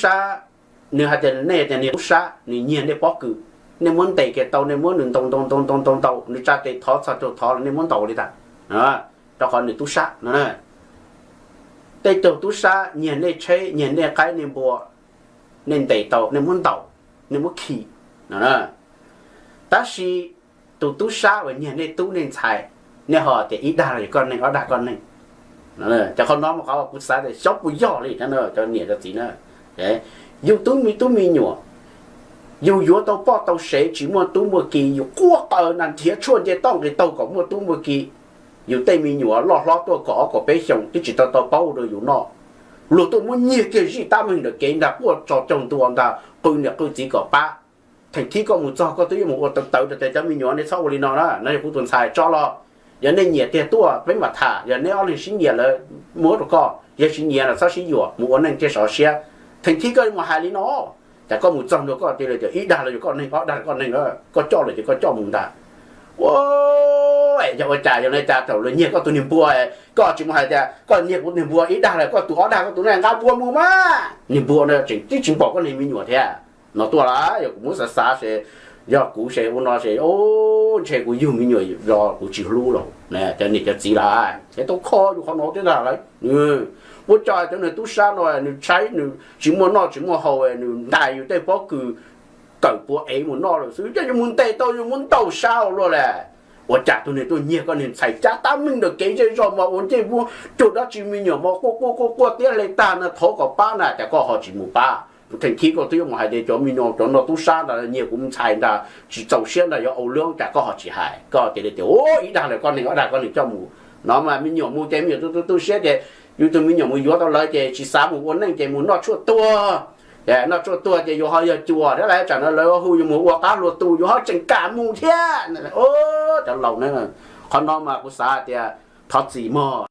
sab, nws hais tias nej tias niag tub sab nws nyiag nej pob kws, nej muab ntes kiag tau, nej muab nws ntaus ntaus ntaus ntaus ntaus ntaus, nws tsa tes thov txog rau thov los nej muab ntaus li tas, rau qhov nws tub sab no. Tej tug tub sab nyiag nej tsheb, nyiag nej qaib nej npua, nej ntes tau, nej muab ntaus, nej muab khi no. Tab sis tus tub sab uas nyiag nej tub nej ntxhais, nej ho tias ib dag los yog koj neeg, ob dag koj neeg. Ces qhov no mas qhov kuv xav tias xyov puas yog li cov niam cov txiv na. Yus tub me tub me nyuam, yus yuav tau poj tau sev tsis muaj tub muaj ki, yus quaj qw na nrhiav tshuaj nce toj nqis taug kom muaj tub muaj ki. Yus tej me nyuam loj hlob tuaj kaum ob kaum peb xyoos twb tsis tau tau paub rau yus noj, luag tuaj muab nyiag kiag zij tab meeg ntawm kev ntag, quaj tso caug ntua ntag, qw niam qw txiv kom pab. Theem thib koj mus txog koj twb yuav mus ua tawv tawv rau tias cov me nyuam nej txhob ua li no na, no yog kuv tus ntxhais tso los, yog nej nyiam tiag tuaj peb mam tham, yog neb ob leeg sib nyiam lawm muab rau koj, yog tsis nyiam los txhob sib yuam mus ua neej thiaj sov siab. Theem thib koj mus hais li no, cas koj mus txog ntua koj cia li tias ib dag los yog koj neeg, ob dag los koj neeg, koj coj lawm ces koj coj mus ntag. Ua, yog ua cas yog li cas thaum lawv nyiag koj tus niag npua, koj tsis mus hais tias koj nyiag kuv niag npua ib dag los koj tus ob dag koj tus neeg nqa npua mus mas niag npua no tseem twb tsis pom koj niag me nyuam thiab. No tuaj lawm yog kuv muab xav xav ces, yog kuv ces ua no ces ntshe kuv yug me nyuam los kuv tsis hlub lawm. Cov niam cov txiv lawm es tau kho yus qhov no thiab ntag lauj. Ua cas cov niag tub sab no nws tshaib nws tsis muaj noj tsis muaj haus, nws ntais yus tej pob kws kawm puav ev mus noj lawm xwb, cas yus mus ntes tau yus muab ntaus sab ua luaj li. Ua cas tus niag tuaj nyiag koj niag ntxhais cab tab meeg ntawm kev zej zog mas ua ncej muab cuag dab tsi me nyuam mas quaj quaj quaj quaj tiab hle tag no, thov kom pab na, cas koj ho tsis mus pab. Kuv theem thib koj twb yuav mus hais tias cov me nyuam cov no tub sab ntag nyiag kuv ntxhais ntag, tsis txaus siab ntag, yuav ua luaj cas koj ho tsis hais, koj cia li tias ib dag los koj neeg, ob dag koj neeg coj mus. No mas me nyuam mus ces me nyuam tu tu tu siab ces yus tus me nyuam mus yuav tau lawv ces tsis xav mus ua neej ces mus noj tshuaj tuag. Noj tshuaj tuag ces yus ho yog cuas thiab lawm, tsam no lawv hu yus mus ua qab hlua tu yus ho tseem kam mus thiab. Cov laus na, qhov no mas kuv xav tias thov txim mog.